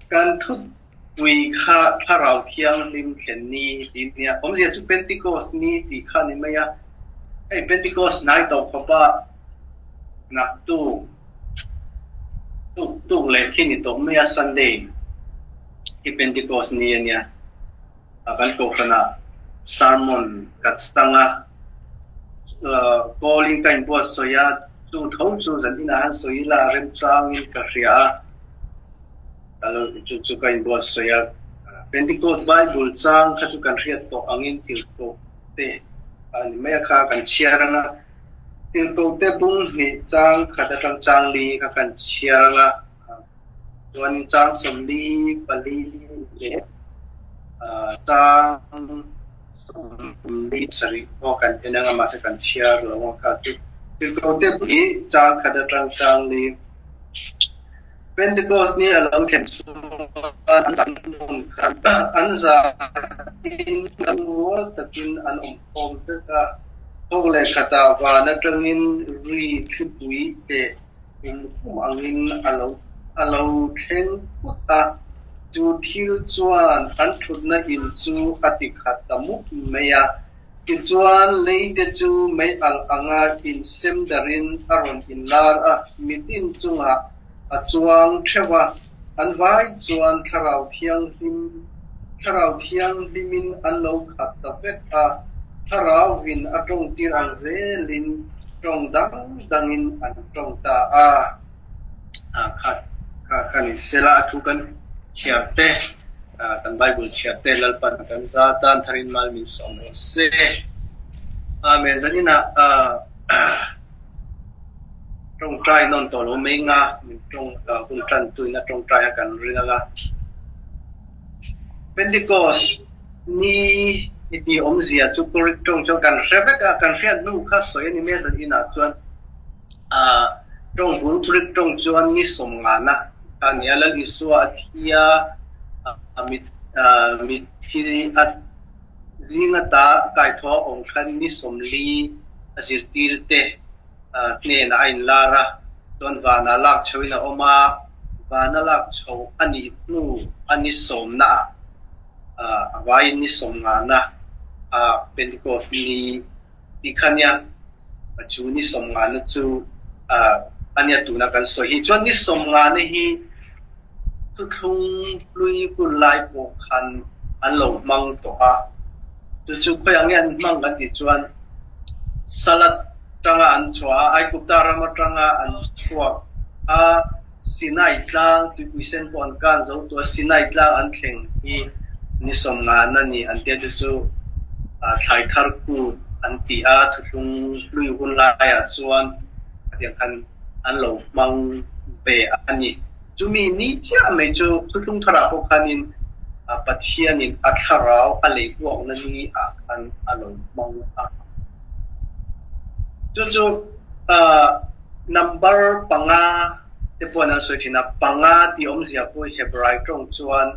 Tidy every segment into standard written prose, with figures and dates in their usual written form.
Kan thupui kha Thlarau Thianghlim thlen ni tih nia. Awmzia chu Pentecost ni tih kha a ni mai a. Hei Pentecost hnai tawh khawpa naktu tuk tuk leh khi ni tawh mai a Sunday hi Pentecost ni a nia. Kan kohhranah sermon ka chang a, calling ka inbuatsawi a, chu tho chu zan inah han sawi ila remchangin ka hria a. Chu chu ka inbuatsawi a, Pentecost Bible chang kha chu kan hriat tawh angin tirhkoh te a ni mai a kha kan chhiar ang a, tirhkoh te bung hnih chang khat atang chang li kha kan chhiar ang a, chuan chang 44 leh chang 47 pawh kan en ang a, mahse kan chhiar lo ang kha chu tirhkoh te bung hnih chang khat atang chang li. Pentecost ni a lo thlen chuan an zain an rual takin an awm khawm vek a, thawk leh khatah van atangin ri thlipui leh kum kum angin a lo a lo thleng phut a, chu thil chuan an thutna in chu a ti khat ta mup mai a. Tichuan, leite chu mei ang anga insem darin a rawn inlar a, mitin chungah a chuang theuh a, an vai chuan Thlarau Thianghlim Thlarau Thianghlimin an lo khat ta vek a, Thlarauvin a tawngtir ang zelin tawng dang dangin an tawng ta a. Kha kha kha ni sela a thu kan chhiar te, kan Bible chhiar te Lalpan kan za tan tharin mal min sawm rawh se. Amen. Zaninah tawngtai nawn tawh lo mai nga min tawng hun tan tuin a tawngtai a kan ring anga. Pentecost ni i ti awmzia chu Greek tawng chuan kan hre vek a, kan hriat hnu kha sawi a ni mai a zaninah chuan. Tawng bul Greek tawng chuan ni sawmngana a ni a, Lal Isua a thi a, mitthi a zinga ta kaithaw a awm khan ni 40 a zirtirte hnenah a inlar a, chuan vanah lak chhoin a awm a, vana lak chho a nih hnu a ni sawmnaah a vaiin ni sawmngana Pentecost ni Ti kha nia, chu ni 50na chu a nia tuna kan sawi hi. Chuan ni 50na hi thuthlung hlui hun lai pawh khan an lo hmang tawh a. Chu chu khawiah nge an hmang kan tih chuan Salat tanga an chhuah a, Aigupta ram atanga an chhuak a, Sinai tlang tuipui sen pawh an kan zo tawh a, Sinai tlang an thleng hi ni 50na ni an tia chu chu thlai thar kut an ti a, thuthlung hlui hun laiah chuan hetiang khan an lo hmang ve a ni. Chumi ni chiah mai chu thuthlung tharah pawh khanin Pathianin a thlarau a lei huakna ni ah khan a lo hmang a. Chu chu Number panga te pawhin an sawi thin a, panga tih awmzia pawh hi Hebrai tawng chuan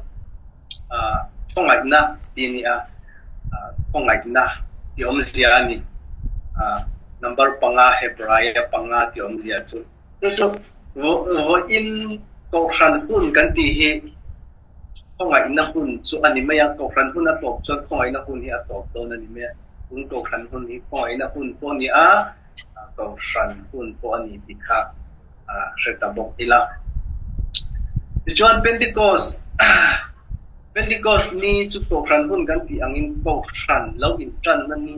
khawngaihna tih a ni a, khawngaihna tih awmzia a ni. Number panga Hebrai a panga tih awmzia chu. Chu chu vawiin kohhran hun kan tih hi khawngaihna hun chu a ni mai a, kohhran hun a tawp chuan khawngaihna hun hi a tawp dawn a ni mai a, tun kohhran hun hi khawngaihna hun pawh a ni a, kohhran hun pawh a ni tih kha hre ta bawk ila. Tichuan Pentecost Pentecost ni chu kohhran hun kan tih angin kohhran lo intanna ni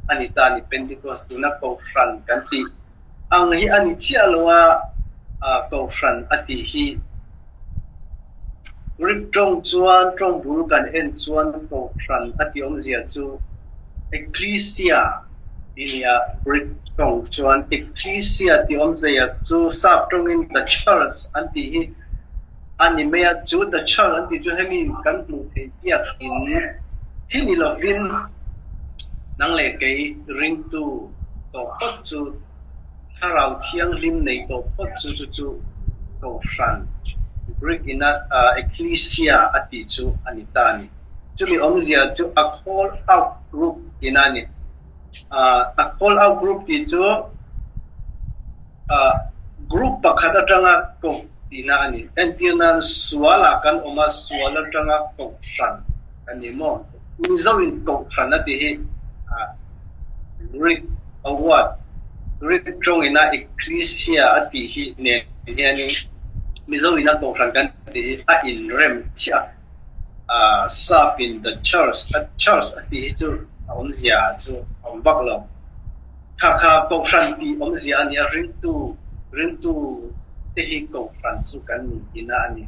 a ni ta a ni. Pentecost tuna kohhran kan tih ang hi a ni chiah lo a, kohhran a tih hi Greek tawng chuan tawng bul kan en chuan kohhran a tih awmzia chu Ekklesia tih a ni a, Greek tawng chuan Ekklesia tih awmzia chu sap tawngin the church an tih hi a ni mai a, chu the church an tih chu hemi kan hmuh theih biakin hi ni lovin nang leh kei ringtu tawh phawt chu Thlarau Thianghlim nei tawh phawt chu chu chu Kohhran, Greek ina Ekklesia a tih chu a ni ta a ni. Chumi awmzia chu a call out group ina a ni. A call out group tih chu group pakhat atanga Tihna a ni. Entir nan sualah kan awm a, sual atanga kohhran kan ni maw? Mizoin kohhran a tih hi Greek a word, Greek tawngina ekklesia a tih hi nen hianin Mizoina kohhran kan tih hi a inrem chiah a. Sapin the church, a church a tih hi chu a awmzia chu a awm vak lo. Kha kha Kohhran tih awmzia a ni a, ringtu, ringtu te hi Kohhran chu kan ni tihna a ni.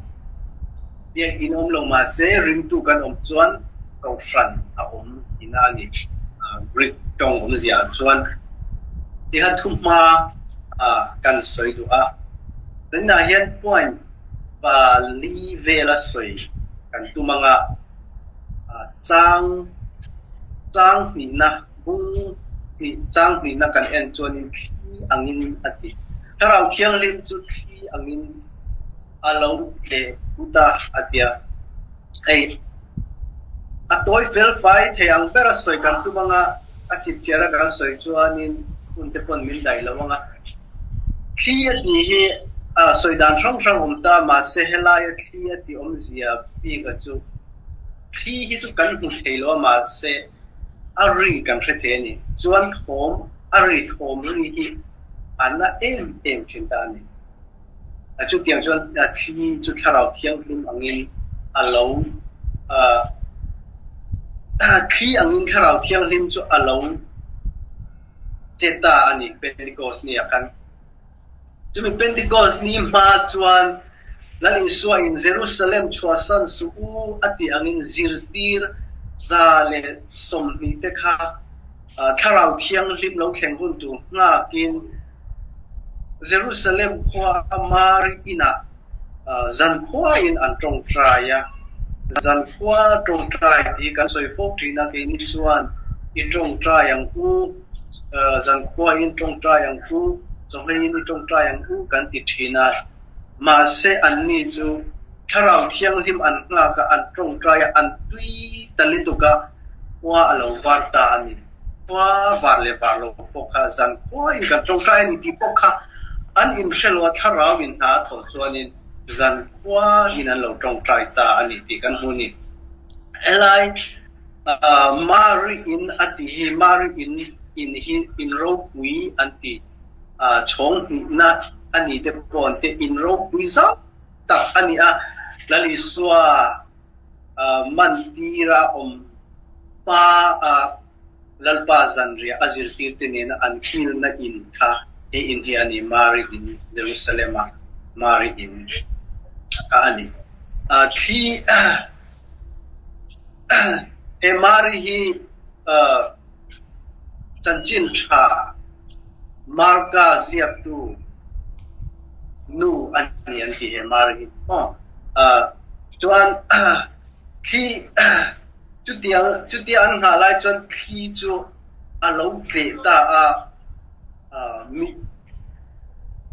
Biakinn awm lo mahse ringtu kan awm chuan Kohhran a awm tihna a ni. Greek tawng awmzia ah chuan tiha thuhma kan sawi duh a. Tunah hian point pali vela sawi kan tum anga chang chang hnihna Bung hnih chang hnihna kan en chuanin thli angin a ti. Thlarau Thianghlim chu thli angin a lo tleh put a, a ti a. Hei, a tawi fel fai thei ang bera sawi kan tum anga a chipchiara kan sawi chuanin hun te pawn min daih lo anga. Thli a tih hi sawi dan hrang hrang awm ta, mahse helaia thli a tih awmzia bika chu thli hi chu kan hmu thei lo a, mahse a ri kan hre thei a ni. Chuan thawm, a ri thawm ri hi a na em em thin ta a ni. Chutiang chuan thli chu thlarau thianghlim angin a lo thli angin thlarau thianghlim chu a lo che ta a ni Pentecost ni ah khan. Chumi Pentecost ni hma chuan Lal Isua in Jerusalem chhuahsan suh u a tih angin zirtir 120 te kha Thlarau Thianghlim lo thleng hun tur nghakin Jerusalem khua a Mari inah zankhuain an tawngtai a. Zankhua tawngtai tih hi kan sawi fo thin a, keini chuan i tawngtai ang u. Zankhuain tawngtai ang u, chawhmeiin i tawngtai ang u kan ti thin a. Mahse anni chu Thlarau Thianghlim an nghak a, an tawngtai a, an tui ta lutuk a, khua a lo var ta a ni. Khua var leh var lo pawh kha zankhuain kan tawngtai a ni tih pawh kha an inhre lo a, Thlarau in hna a thawh chuanin zankhuain an lo tawngtai ta a ni tih kan hmu a ni. Helai. Mari in a tih hi Mari in in hi in ropui an ti. Chhawng hnihna a ni te pawh an ti. In ropui zau tak a ni a. Lal Isua man tira awm hma a Lalpa zanriah a zirtirte nena an kilna in kha he in hi a ni, Mari in, Jerusalem-a Mari in kha a ni. Thli He Mari hi chanchin tha Marka ziaktu nu a ni an ti he Mari hi maw. Chuan thli chutiang chutia an nghah lai chuan thli chu a lo tleh ta a, mi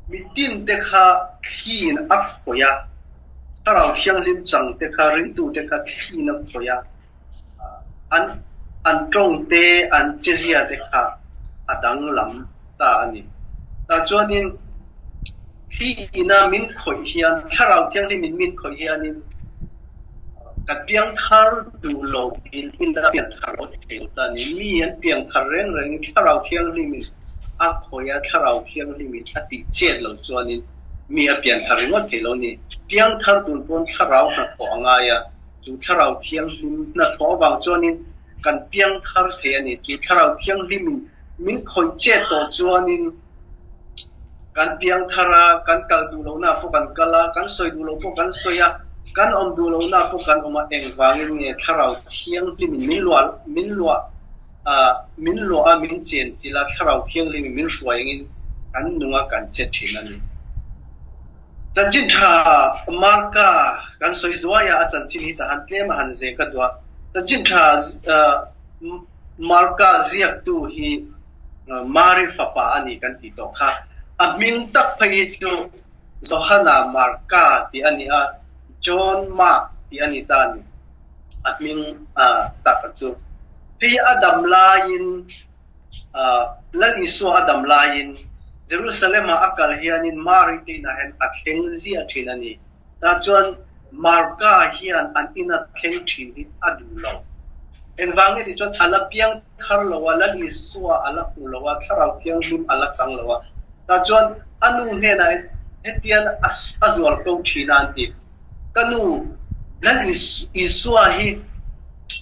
mitin te kha thliin a khawih a. Thlarau Thianghlim chang te kha ringtu te kha thliin a khawih a, an an tawng te, an chezia te kha a danglam ta a ni. Tah chuanin thli ina min khawih hian, Thlarau Thianghlimin min khawih hianin kan piangthar duh lo in in a piangthar lo thei lo ta a ni. Mi an piangthar reng rengin Thlarau Thianghlimin a khawih a, Thlarau Thianghlimin a tih chet lo chuanin Mi a pianthar ringawt thei lo ni. Piangthar tun pawn thlarau hnathawh a ngai a, chu thlarau thianghlim hnathawh avang chuanin kan piangthar thei a ni. Chu thlarau thianghlimin min khawih chet tawh chuanin kan piangthar a, kan kal duh lohna pawh kan kal a, kan sawi duh loh pawh kan sawi a, kan awm duh lohna pawh kan awm a, engvangin nge thlarau thianghlimin min luah min luah min luah a, min chenchilh a, thlarau thianghlimin min hruai angin kan nung a, kan che thin a ni. Chanchin tha Marka kan sawi zuai a, a chanchin hi tahan tlem a han zeh ka duh a. Chanchin tha Marka ziaktu hi Mari fapa a ni kan tih tawh kha. A hming tak phei hi chu Johana Marka tih a ni a, John Mark tih a ni ta a ni. A hming tak chu. Hei a dam laiin Lal Isua a dam laiin Jerusalem-a a kal hianin Mari te inah hian a thleng ziah thin a ni. Tah chuan Marka hian an ina thleng thin hi a duh lo. Engvang nge tih chuan a la piang thar lo a, Lal Isua a la hmu lo a, Thlarau Thianghlim a la chang lo a. Tah chuan a nu hnenah hetian a zual ko thin a an ti. Ka nu, Lal Isua hi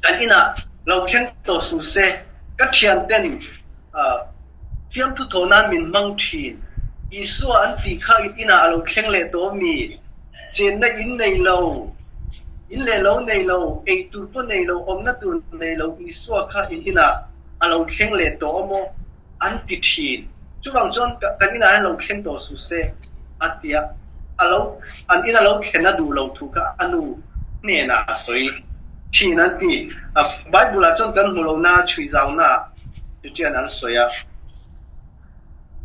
kan inah lo thleng tawh suh se, ka thianten fiamthu thawh nan min hmang thin. Isua an tih kha inah a lo thleng leh tawh mi? Chenna in nei lo, in leh lo nei lo, ei tur pawh nei lo, awmna tur nei lo Isua kha in inah a lo thleng leh tawh a maw? an ti thin. Chuvang chuan kan inah hian lo thleng tawh suh se a ti a, a lo an ina lo thlen a duh lo thu kha a nu hnenah a sawi thin an ti. Bible-ah chuan kan hmu lohna chhui zauna chutian an sawi a.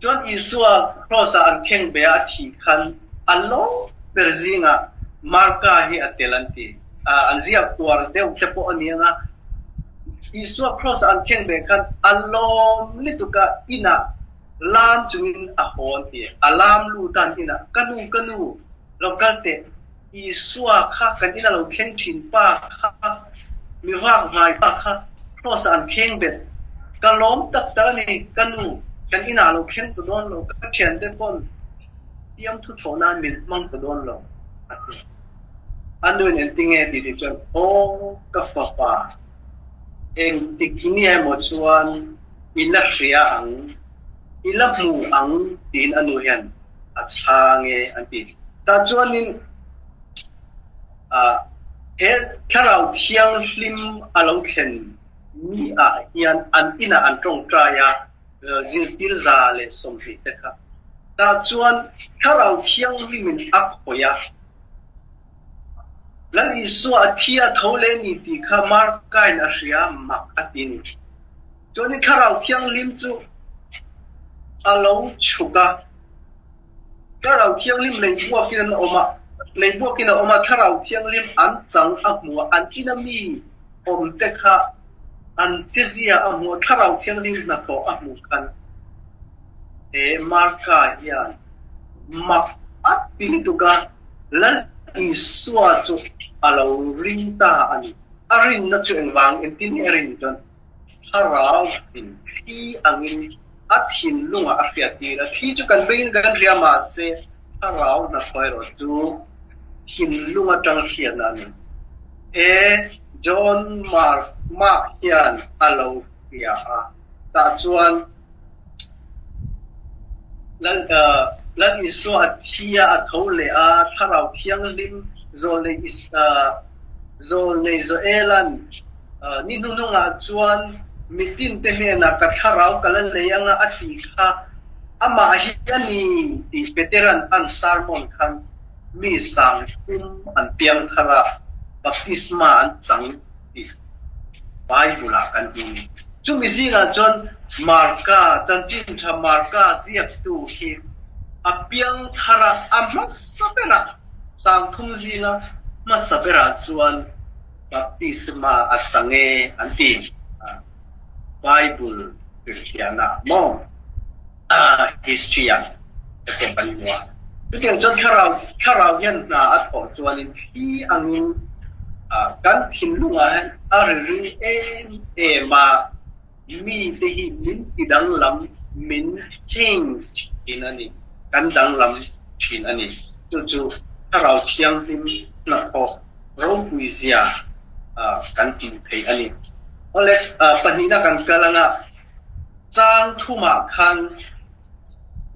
Chuan Isua Kraws-ah an kheng be a, a thih khan a lawm ber zingah Marka hi a tel an ti. An ziak uar deuh te pawh a ni ang a. Isua Kraws-ah an kheng ve khan a lawm lutuk a, inah lam chungin a haw an ti. A lam lut a an inah, Ka nu, ka nu, lo kal teh, Isua kha kan ina lo thleng thin pa kha, mi vak vai pa kha Kraws-ah an kheng bet. Ka lawm tak tak a ni, ka nu, kan inah lo thleng ta dawn lo, ka thiante pawn tiam thu thawh nan min hmang ta dawn lo, a ti. A nu in engtinge tih tih chuan, Aw ka fapa, engtik nia emaw chuan i la hria ang, i la hmu ang tiin a nu hian a chhang e an ti. Tah chuanin he Thlarau Thianghlim a lo thlen mi ah hian an inah an tawngtai a, zirtir 120 te kha. Tah chuan Thlarau Thianghlimin a khawih a, Lal Isua a thi a tho leh ni tih kha Markain a hria mak a ti ni. Chuanin Thlarau Thianghlim chu a lo chhuk a, Thlarau Thianghlim lei buakin an awm a, lei buakin a awm a, Thlarau Thianghlim an chang a hmu a, an ina mi awm te kha an chezia a hmu a, Thlarau Thianghlim hnathawh a hmuh khan he Marka hian mak a ti lutuk a, Lal Isua chu a lo ring ta a ni. A rinna chu engvang engtin nge a rin chuan Thlarau in thli angin a thinlungah a hriat tir a, thli chu kan bengin kan hria mahse Thlarau hnathawh erawh chu thinlung atang hriatna a ni. He John Mark Mark hian a lo hria a, tah chuan Lal Lal Isua a thi a, a tho leh a, Thlarau Thianghlim zawlnei zawlnei Joela'n Ni hnuhnungah chuan mitinte hnenah ka thlarau ka la lei anga a tih kha amah hi a ni tih Petera'n an sermon khan mi sang tum an piang thar a, baptisma an chang tih Bible-ah kan hmu ni. Chumi zingah chuan Marka, chanchin tha Marka ziaktu hi a piang thar a, a hmasa berah, sangthum zinga hmasa berah chuan Baptisma a chang e an ti. Bible hrilhfiahna maw history ah te pawh kan hmu a. Chutiang chuan thlarau thlarau hian hna a thawh chuanin thli angin kan thinlungah hian a ri ring em em a, mite hi min ti danglam, min change thin a ni, kan danglam thin a ni. Chu chu Thlarau Thianghlim hnathawh ropui zia kan hmu thei a ni. Awle, pahnihna kan kal anga chang thumah khan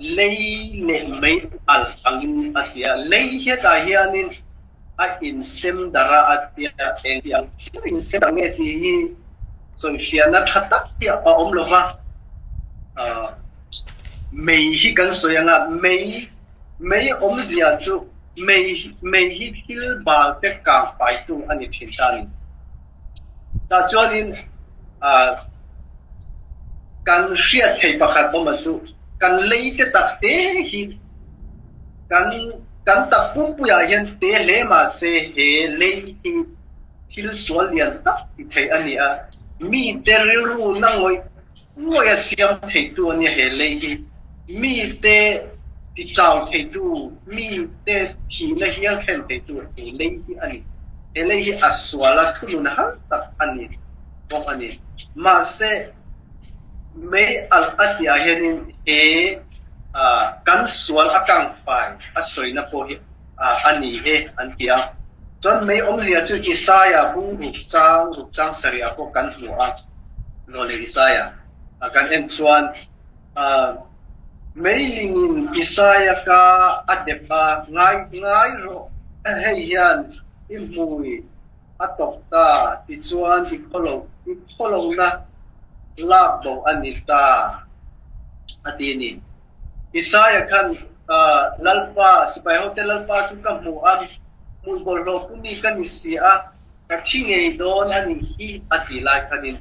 lei leh mei alh angin a ti a. Lei hetah hianin a insem darh a, a ti a. Engtiang thil insem darh nge tih hi sawifiahna tha tak hi a awm lo va. Mei hi kan sawi anga mei Mei awmzia chu mei mei hi thil bal te kang faitu a ni thin ta a ni. Tah chuanin kan hriat thei pakhat awm a chu kan lei te tak te hi kan kan tak pumpuiah hian te hle mah se he lei hi thil sual lian tak ti thei a ni a, mite rilru na ngawih ngawih a siam theitu a nia he lei hi. Mite tichau theitu, mite thihna hial thlen theitu he lei hi a ni. He lei hi a sual a, thunun har tak a ni bawk a ni. Mahse, mei alh a tihah hianin he kan sual a kangfai a sawina pawh hi a ni e an ti a. Chuan mei awmzia chu Isaia bung ruk chang ruk chang sarihah pawh kan hmu a, Zawlei Isaia kan en chuan Meilingin Isaia ka a dep a, Ngai ngai rawh, hei hian i hmui a tawk ta, tichuan i khawlo i khawlohna lak bo a ni ta, a ti a ni. Isaia khan Lalpa, sipai hote Lalpa chu ka hmu a, hmui bawlhhlawh pu mi ka ni si a, Ka thi ngei dawn a nih hi a ti lai khanin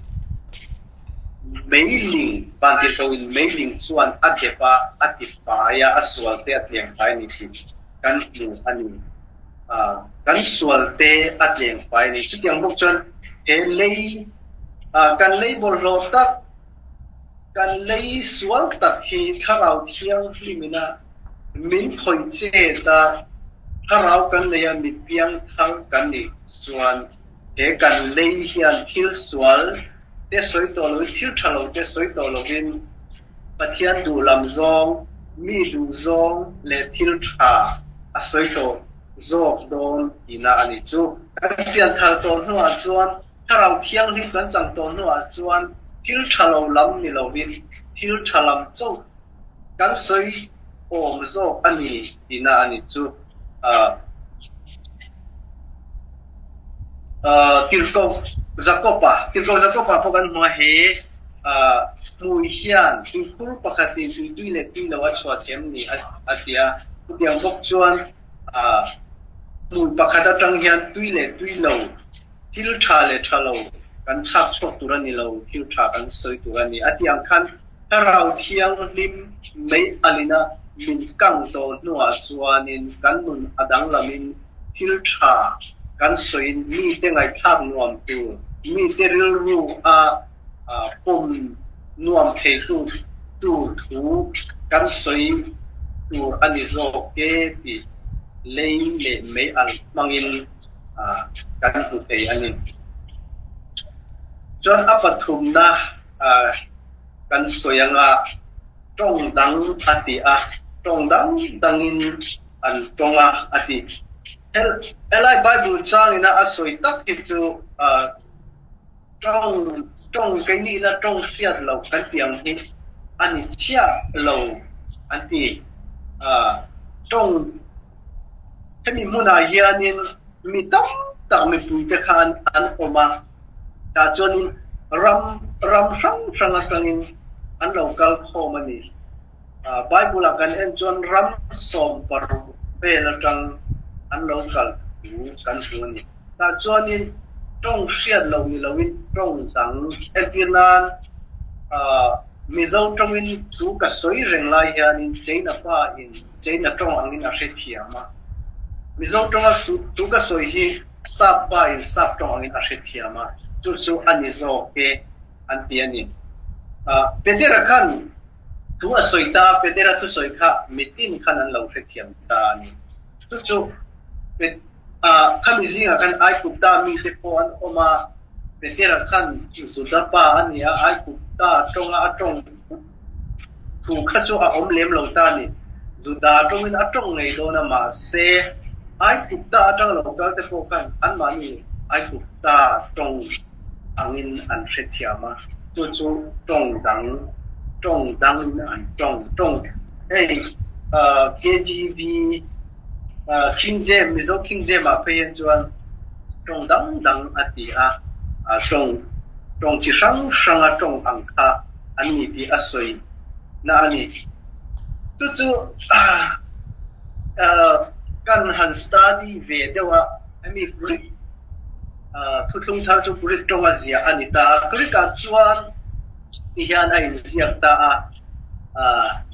meiling vantirhkohin meiling chuan a dep a, a ti fai a, a sual te a tleng fai a ni tih kan hmu a ni. Kan sual te a tleng fai a ni. Chutiang bawk chuan he lei, kan lei bawlhhlawh tak, kan lei sual tak hi Thlarau Thianghlimina Min khawih chet a, thlarau kan nei a, mi piangthar kan nih chuan he kan lei hian thil sual te sawi tawh lovin, thil tha lo te sawi tawh lovin Pathian duh lam zawng, mi duh zawng leh thil tha a sawi tawh zawk dawn tihna a ni chu. Kan pianthar tawh hnuah chuan Thlarau Thianghlim kan chang tawh hnuah chuan thil tha lo lam ni lovin thil tha lam chauh Kan sawi awm zawk a ni tihna a ni chu. Tirhkoh Jakob-a, Tirhkoh Jakob-a pawh kan hmu a, he hmui hian tuikhur pakhatin tui tui leh tui lo a chhuah thiam ni a ti a. Chutiang bawk chuan hmui pakhat atang hian tui leh tui lo, thil tha leh tha lo kan chhak chhuak tur a ni lo, thil tha kan sawi tur a ni a tih ang khan Thlarau Thianghlim mei alina min kang tawh hnuah chuanin kan nun a danglamin thil tha kan sawiin mite ngaihthlak nuam tur, mite rilru a pawm nuam theitu tur thu kan sawi tur a ni zawk e tih lei leh mei al hmangin kan hmu thei a ni. Chuan a pathumna kan sawi anga tawng dang a ti a, tawng dang dangin an tawng a a ti. Helai Bible changina a sawi tak hi chu tawng tawng keinihna tawng hriat loh kan tih ang hi a ni chiah lo an ti. Tawng hemi hmunah hianin mi tam tak mipuite khan an awm a. Tah chuanin ram ram hrang hrang atangin an lo kal khawm a ni. Bible-ah kan en chuan ram 16 vel atang an lo kal thu kan hmu a ni. Tah chuanin tawng hriat loh ni loin tawng dang entir nan Mizo tawngin thu ka sawi reng lai hianin China pa in China tawng angin a hrethiam a. Mizo tawnga thu ka sawi hi Sap pa in sap tawng angin a hrethiam a, chu chu a ni zawk e an ti a ni. Petera khan thu a sawi ta a, Petera thusawi kha mitin khan an lo hrethiam ta a ni. Chu chu khami zingah khan Aigupta mite pawh an awm a, Petera khan Juda pa a ni a, Aigupta tawnga a tawng thu kha chu a awm lem lo ta a ni. Juda tawngin a tawng ngei dawn a, mahse Aigupta atang lo kal te pawh khan anmahni Aigupta tawng angin an hrethiam a, chu chu tawng dang, tawng dangin an tawng, tawng hei KGV, King James, Mizo King James ah phei hian chuan tawng dang dang a ti a, tawng, tawng chi hrang hranga tawng ang kha an ni tih a sawi na a ni. Chu chu kan han study ve deuh a, hemi Greek thuthlung thar chu Greek tawnga ziah a ni ta a, Greek ah chuan ti hian a inziak ta a,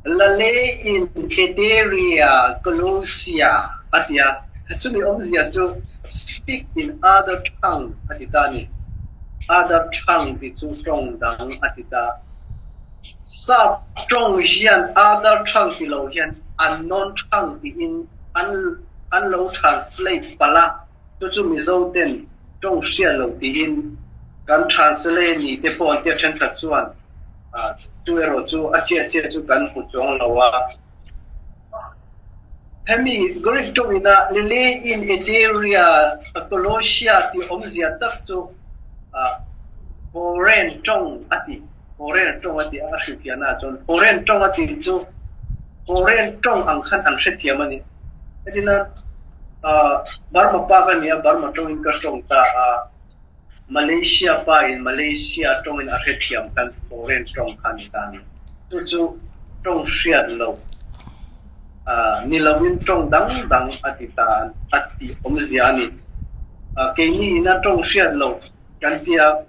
Lale in Keteria Colossia a ti a, chumi awmzia chu speak in other tongue a ti ta a ni. Other tongue tih chu tawng dang a ti ta. Sap tawng hian other tongue ti lo hian unknown tongue tiin an an lo translate palh a, chu chu Mizo ten tawng hriat lo tiin kan translate ni te pawh an tia thenkhat chuan chu erawh chu a chiah chiah chu kan hmu chuang lo a. Hemi Greek tawngina Lilyin Eteria Colossia tih awmzia tak chu foreign tawng a ti. Foreign tawng a tih a hrilhfiahna ah chuan foreign tawng a tih chu foreign tawng ang khan an hrethiam a ni. Hetina Burma pa ka ni a, Burma tawngin ka tawng ta a, Malaysia pa in Malaysia tawngin a hrethiam khan foreign tawng kha a ni ta a ni. Chu chu tawng hriat loh ni lovin tawng dang dang a ti ta a tih awmzia a ni. Keini ina tawng hriat loh kan tia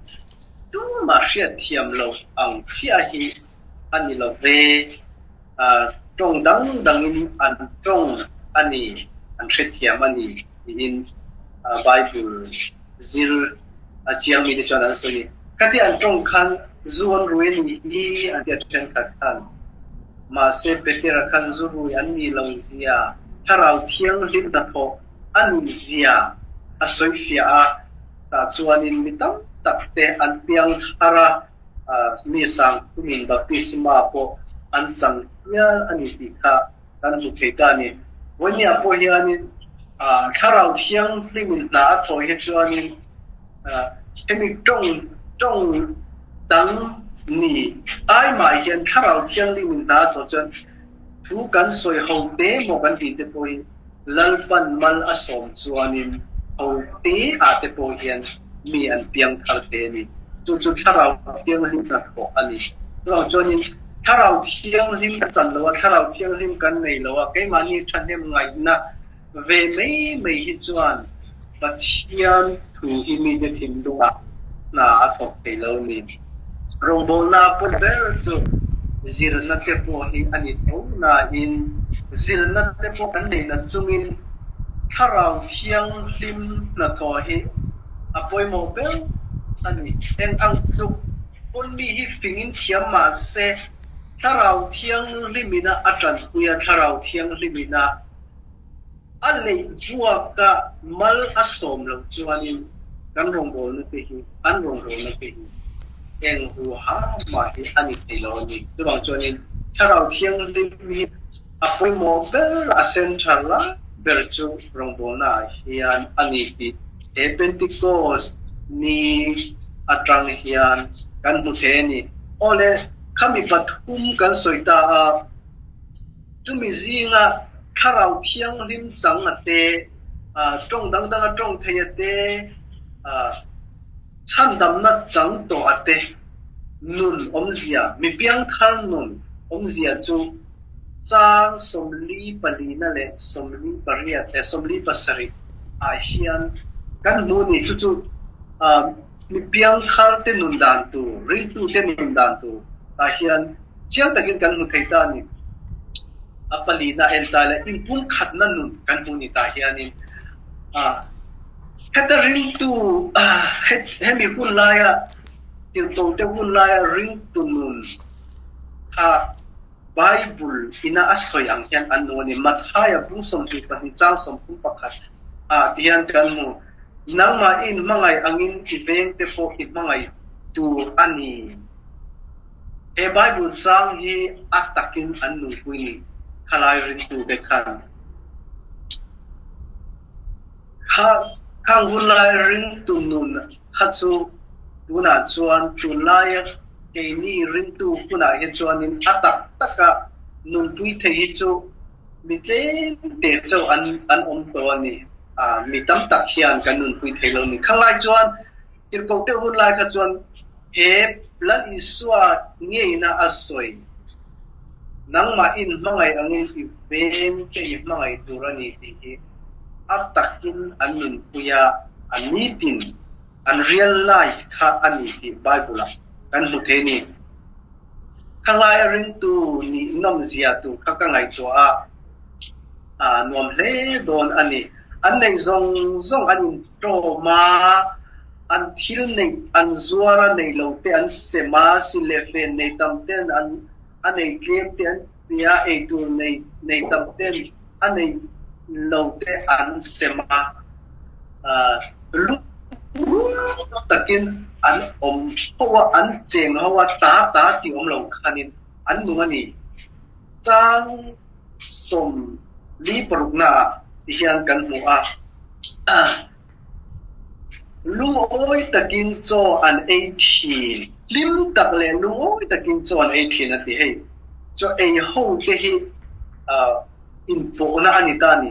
Tumah hriatthiam loh ang chiah hi a ni lo ve. Tawng dang dangin an tawng a ni, an hrethiam a ni tiin Bible zir chiang mite chuan an sawi. Khatia an tawng khan zu an rui a ni hi an ti a thenkhat khan. Mahse Petera khan zu rui an nih lo zia, Thlarau Thianghlim hnathawh a nih zia a sawifiah a. Tah chuanin mi tam tak te an piang thar a, mi sangthumin baptisma pawh an chang hial a ni tih kha kan hmu thei ta a ni. Vawinia pawh hianin Thlarau Thianghlimin hna a thawh hi chuanin hemi tawng tawng dang ni ai mah hian Thlarau Thianghlimin hna a thawh chuan thu kan sawi ho te maw kan tih te pawh hi Lalpan mal a sawm chuanin ho te ah te pawh hian mi an piang thar te a ni. Chu chu Thlarau Thianghlim hnathawh a ni. Chuvang chuanin Thlarau Thianghlim kan chan lo a, Thlarau Thianghlim kan nei lo a, keimahni thahnem ngaihna ve mai mai hi chuan Pathian thu hi mite thinlungah hna a thawk thei lo a ni. Rawngbawlna pawn ber chu zirna te pawh hi a ni tho nain zirna te pawh kan nei nat chungin Thlarau Thianghlim hnathawh hi a pawimawh ber a ni. Eng ang tluk pawn mi hi fingin thiam mah se Thlarau Thianghlimina a tanpui a, Thlarau Thianghlimina A leih buaka mal a sawm loh chuanin kan rawngbawlna te hi, an rawngbawlna te hi eng huaha mah hi a ni thei lo a ni. Chuvang chuanin Thlarau Thianghlim hi a pawimawh ber, a central lai ber chu rawngbawlna ah hian a ni tih he Pentecost ni atang hian kan hmu thei a ni. Awle, khami pathum kan sawi ta a. Chumi zinga Thlarau Thianghlim chang a te, tawng dang danga tawng thei a te, chhandamna chang tawh a te nun awmzia, mi piangthar nun awmzia chu chang 44na leh 48 eh 47 ah hian kan hmu ni. Chu chu mi piangthar te nun dan tur, ringtu te nun dan tur ah hian Chiang takin kan hmu thei ta a ni. A palina en ta ila inpumkhatna nun kan hmu ni tah hianin heta ringtu hemi hun laia tirhkote hun laia ringtu nun kha Bible ina a sawi ang hian an nung a ni. Mathaia bung 22 chang 31 ah ti hian kan hmu, Nangmah i inhmangaih angin i vengte pawh i hmangaih tur a ni. He Bible chang hi a takin an nunpui ni khalai ringtute khan kha khang hunlai ringtu nun kha chu tunah chuan tunlaia keini ringtu hunah hi chuanin a tak taka nunpui thei hi chu mi tlem te chauh an an awm tawh a ni. Mi tam tak hian kan nunpui thei lo ni. Khanglai chuan Tirhkohte hunlai kha chuan he Lal Isua ngeina a sawi, Nangmah in hmangaih angin i veng te i hmangaih tur a ni tih hi a takin an nunpui a, a nitin an real life kha a ni tih Bible-ah kan hmu thei a ni. Khanglai a ringtu nih nawmzia tur kha ka ngaihtuah a, a nuam hle dawn a ni. An neih zawng zawng an in. Ṭawma An thil neih an zuar a nei lo te an sem a, si leh fen nei tam ten an a nei tlem te an pe a, eitur nei nei tam ten a nei lo te an sem a. Lung takin an awm ho a, an cheng ho a, ta ta tih awm lo khanin an nung a ni. Chang 46 naah ti hian kan hmu a. Lungawi takin chaw an ei thin. Hlim tak leh lungawi takin chaw an ei thin a ti. Hei, chaw ei ho te hi inpawhna a ni ta a ni.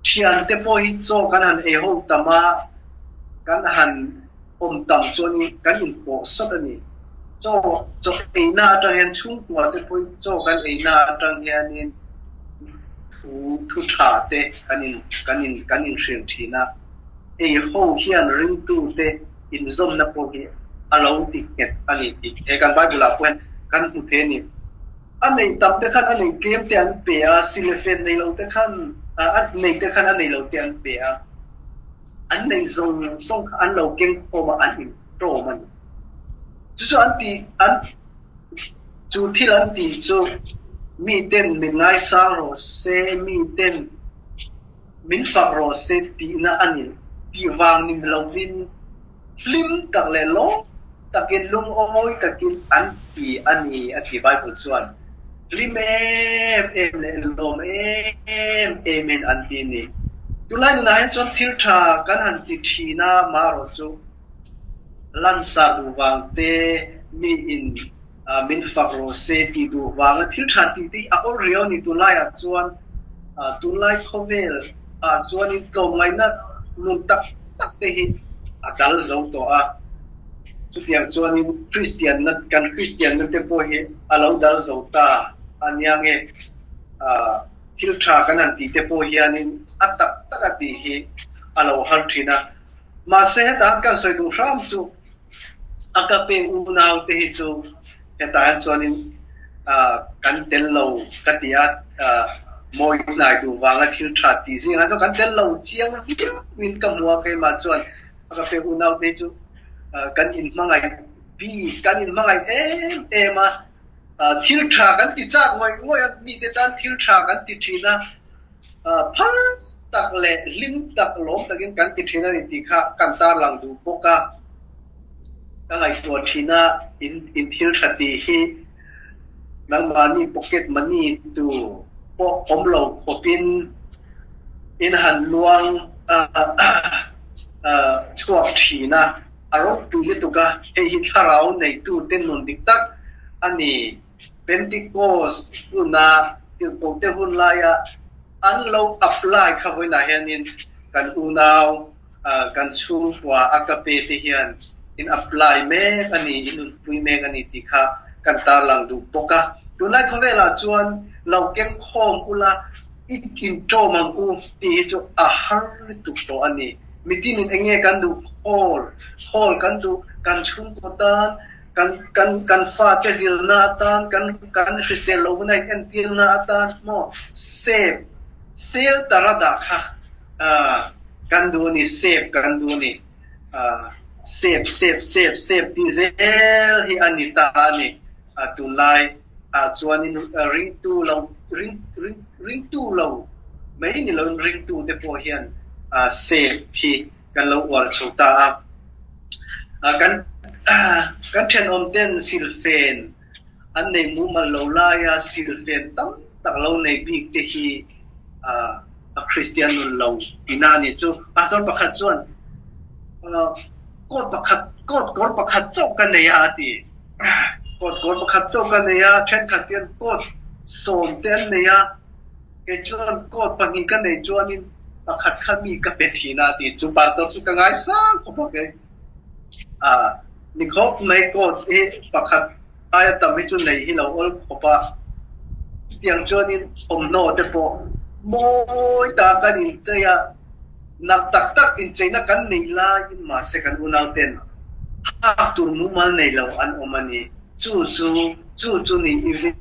Thiante pawh hi chaw kan han ei ho tam a, kan han awm tam chuan kan inpawh sawt a ni. Chaw chaw eina atang hian chhungkua te pawh hi chaw kan eina atang hianin thu thu tha te kan in kan in kan inhrilh thin a. Ei ho hian ringtu te inzawmna pawh hi a lo ti nghet a ni tih he kan Bible ah pawh hian kan hmu thei a ni. A nei tam te khan a nei tlem te an pe a, silefen nei lo te khan a nei te khan a nei lo te an pe a. An nei zawng zawng kha an lo keng khawm a, an intawm a ni. Chu chu an tih an chu thil an tih chu miten min ngaisang rawh se, miten min fak rawh se tihna a ni tih vang ni lovin hlim tak leh lawm takin lungawi takin an ti a ni a ti Bible chuan. Hlim em em leh lawm em emin an ti a ni. Tunlai nunah hian chuan thil tha kan han ti thin a, marawhchu lansar duh vang te, mi in min fak rawh se tih duh vanga thil tha tih te hi a awr riau a ni. Tunlaiah chuan tunlai khawvel ah chuanin tlawmngaihna nun tak tak te hi a dal zo tawh a. Chutiang chuanin Kristianna, kan Kristianna te pawh hi a lo dal zo ta a nia nge thil tha kan han tih te pawh hianin a tak tak a tih hi a lo har thin a. Mahse hetah han kan sawi duh hram chu a ka pe unau te hi chu hetah hian chuanin kan tel lo ka ti a, mawi hnai duh vanga thil tha tih zingah chuan kan tel lo chiang viauin ka hmu a, keimah chuan a ka pe unau te hi chu kan inhmangaih bik, kan inhmangaih em em a, thil tha kan ti chak ngawih ngawih a, mite tan thil tha kan ti thin a. Phal tak leh hlim tak lawm takin kan ti thin a ni tih kha kan tarlang duh bawk a. Ka ngaihtuah thin a, in in thil tha tih hi nangmahni pocket money tu pawh awm lo khawpin in han luang chhuak thin a, a ropui lutuk a, hei hi thlarau neitute nun dik tak a ni. Pentecost huna tirhkohte hun laia an lo apply kha vawiinah hianin kan unau, kan chhungkua a ka pe te hian in apply mek a ni, in nunpui mek a ni tih kha kan tarlang duh bawk a. Tunlai khawvelah chuan lo keng khawm ula i inṭawm ang u tih hi chu a har lutuk tawh a ni. Mitinin eng nge kan duh? Khawl, khawl kan duh, kan chhungkaw tan Kan kan kan fate zirna atan, kan kan hrisel lohna in entirna atan maw sep sel tara dah kha kan duh a ni, sep kan duh a ni. Sep sep sep sep tih zel hi a ni ta a ni. Tunlai ah chuanin ringtu lo ring ring ringtu lo mai ni loin ringtu te pawh hian sep hi kan lo uar chho ta a. Kan kan thenawm ten silfen an nei mumal lo laia silfen tam tak lo nei bik te hi a Kristian nun lo tina a ni chu. Pastor pakhat chuan coat pakhat coat kawr pakhat chauh ka nei a a ti. Coat kawr pakhat chauh ka nei a, thenkhat hian coat sawm te an nei a. Kei chuan coat pahnih ka nei chuanin pakhat kha mi ka pe thin a tih chu pastor chu ka ngaisang khawp a kei. Ah ni khawp mai coat hi pakhat aia tam hi chu nei hi lo awl khawp a. Chutiang chuanin thawmhnaw te pawh mawi ta kan inchei a, nak tak tak incheina kan nei laiin mahse kan unau ten hak tur mumal nei lo an awm a ni. Chu chu chu chu ni i.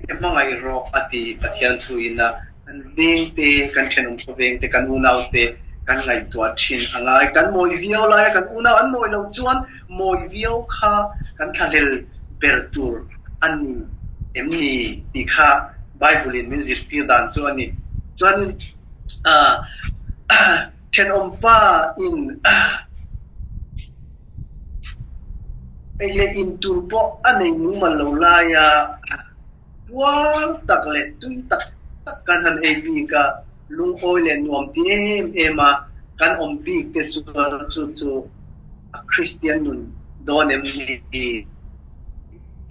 I hmangaih rawh a ti Pathian thu in a kan veng te, kan thenawm khaw veng te, kan unau te kan ngaihtuah thin a ngai. Kan mawi viau laia kan unau an mawi loh chuan mawi viau kha kan thlahlel ber tur a ni em ni tih kha Bible in min zirtir dan chu a ni. Chuanin thenawmpa in ei leh in tur pawh a nei mumal lo laia Puar tak leh tui tak tak kan han ei bik a, lungawi leh nuam ti em em a kan awm bik te chuan chu chu a Kristian nun dawn em ni?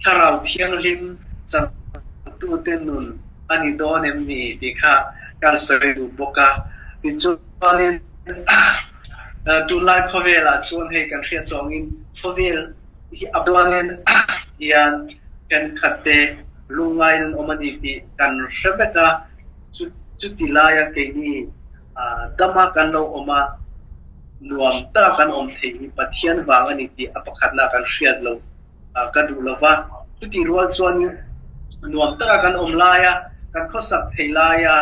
Thlarau Thianghlim changtute nun a ni dawn em ni tih kha kan sawi duh bawk a. Tichuanin tunlai khawvelah chuan hei kan hriat tawngin khawvel hi a buangin hian thenkhat te lungngai an awm a ni tih kan hre vek a, chuti laia keini dama kan lo awm a, nuam taka kan awm thei hi Pathian vang a ni tih a pakhatna kan hriat lo ka duh lo va. Chuti rual chuan nuam taka kan awm laia, kan khawsak thei laia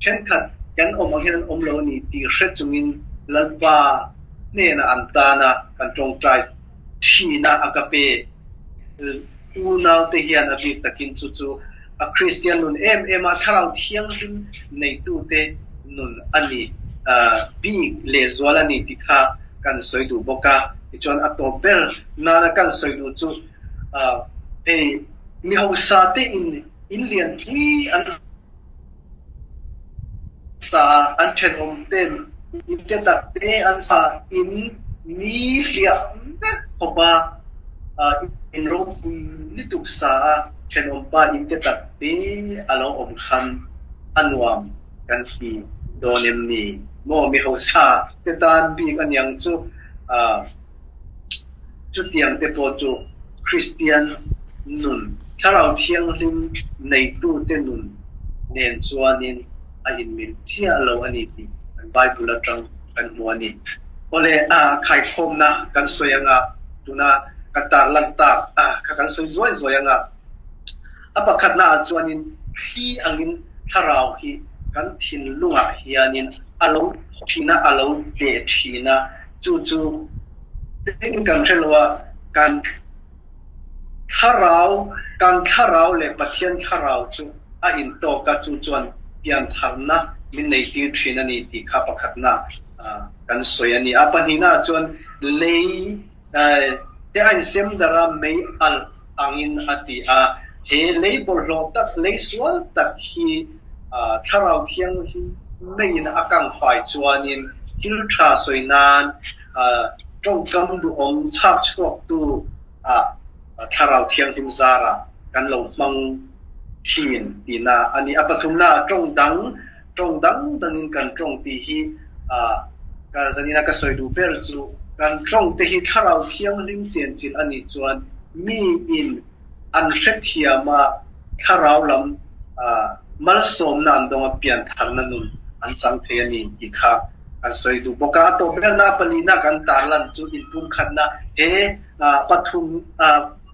thenkhat kan awm ang hian an awm lo a ni tih hre chungin Lalpa hnenah an tan a, kan tawngtai thina a ka pe. Unaute hian a bik takin chu chu a Kristian nun em em a, Thlarau Thianghlim neitute nun a ni bik lehzual a ni tih kha kan sawi duh bawk a. Tichuan a tawp ber nana kan sawi duh chu hei mi hausa te in in lianpui an sa a, an thenawm ten in te tak te an sa in ni hliah vek khawp a, in ropui lutuk sa a thenawm pa in te tak te a lo awm khan a nuam kan ti dawn em ni maw mi hausa te tan bik aniang chu Chutiang te pawh chu Kristian nun, Thlarau Thianghlim neitute nun nen chuanin a inmil chiah lo a ni tih kan Bible atang kan hmu a ni. Awle, khaikhawmna kan sawi anga tuna kan tarlan tak kha kan sawi zuai zuai anga a pakhatna ah chuanin thli angin Thlarau hi kan thinlungah hianin a lo thaw thin a, a lo tleh thin a, Chu chu tin kan hre lo a, kan thlarau, kan thlarau leh Pathian thlarau chu a intawk a, chu chuan piantharna min neitir thin a ni tih kha pakhatna kan sawi a ni. A pahnihna chuan lei te a insem darh a, mei alh angin a ti a, he lei bawlhhlawh tak, lei sual tak hi Thlarau Thianghlim meiin a kangfai chuanin thil tha sawi nan tawngkam duhawm chhak chhuaktu ah Thlarau Thianghlim zarah kan lo hmang thin tihna a ni. A pathumna ah tawng dang, tawng dang dangin kan tawng tih hi ka zanina ka sawi duh ber chu kan tawng te hi Thlarau Thianghlim chenchilh a nih chuan miin an hrethiam a, thlarau lam malsawmna an dawng a, piantharna nun an chang thei a ni tih kha kan sawi duh bawk a. A tawp berna palihna kan tarlan chu inpumkhatna he pathum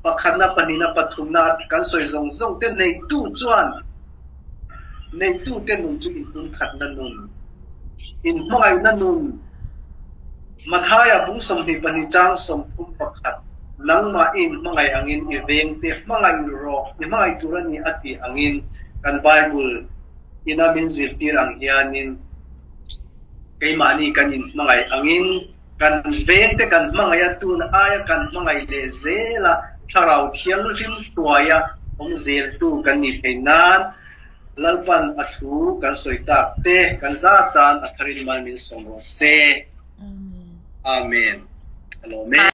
pakhatna pahnihna pathumna kan sawi zawng zawng te neitu chuan neitute nun chu inpumkhatna nun, inhmangaihna nun, Mathaia bung 22 chang 31, Nangmah i inhmangaih angin i vengte hmangaih rawh, i hmangaih tur a ni a tih angin kan Bible ina min zirtir ang hianin keimahni kan inhmangaih angin kan vengte kan hmangaih a, tun aia kan hmangaih leh zela Thlarau Thianghlim hnuaia awm zeltu kan nih theih nan Lalpan a thu kan sawi tak te kan zat tan a tharin mal min sawm rawh se. Amen. Amen.